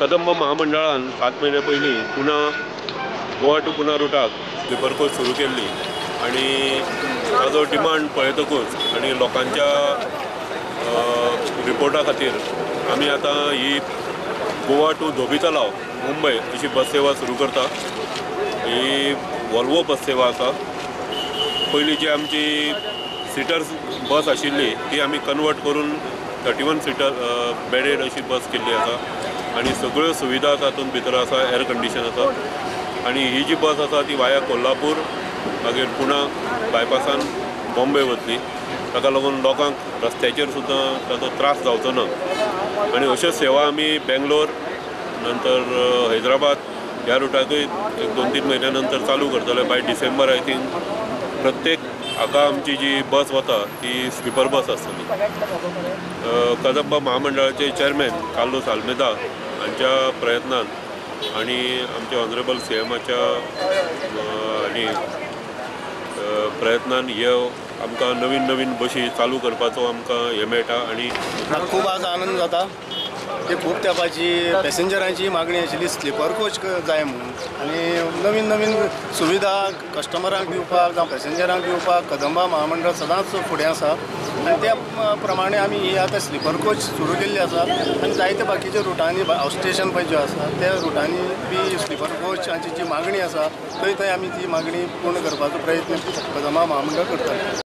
कदंब महामंडळान 7 म्हयन्या पयलीं पुना गोवा टू पुना रुटाक sleeper coach सुरू केल्ली आनी ताजो डिमांड पळयतकूच आनी लोकांच्या रिपोर्टा खातीर आमी आतां ही गोवा टू धोबी तलाव मुंबय अशी बस सेवा सुरू करता. ही वॉल्वो बस सेवा आसा. पयलीं जी आमची सिटर्स बस आशिल्ली ती आमी कन्वर्ट करून 31 सिटर बेडेड अशी बस केल्ली आसा आनी सगळ्यो सुविधा तातूंत भितर आसा, एअर कंडिशन आसा. आनी ही जी बस आसा ती वाया कोल्हापूर मागीर पुणा बायपासान बॉम्बे वतली. ताका लागून लोकांक रस्त्याचेर सुद्दां ताचो त्रास जावचो ना. आनी अश्यो सेवा आमी बेंगलोर नंतर हैदराबाद ह्या रुटाकूय एक 2-3 म्हयन्या नंतर चालू करतले. बाय डिसेंबर I think प्रत्येक हाका आमची जी बस वता ती स्लिपर बस आसतली. कदंब महामंडळाचे चेअरमॅन कार्लोस आल्मेदा हांच्या प्रयत्नान आनी आमच्या ऑनरेबल सीएमाच्या आनी प्रयत्नान हे आमकां नवीन नवीन बशी चालू करपाचो आमकां हें मेळटा. आनी खूब आज आनंद जाता की खूब तेंपाची पॅसेंजरांची मागणी आशिल्ली स्लिपर कोच जाय म्हणून आनी नवीन नवीन सुविधा कस्टमरांक दिवपाक जावं पॅसेंजरांक दिवपाक कदंबा महामंडळ सदांच फुडें आसा आनी त्या प्रमाणे आमी ही आतां स्लिपर कोच सुरू केल्ली आसा. आनी जायते बाकीच्या रुटांनी हावस स्टेशन पळय ज्यो आसा त्या रुटांनी बी स्लिपर कोचांची जी मागणी आसा थंय थंय आमी ती मागणी पूर्ण करपाचो प्रयत्न कदंबा महामंडळ करता.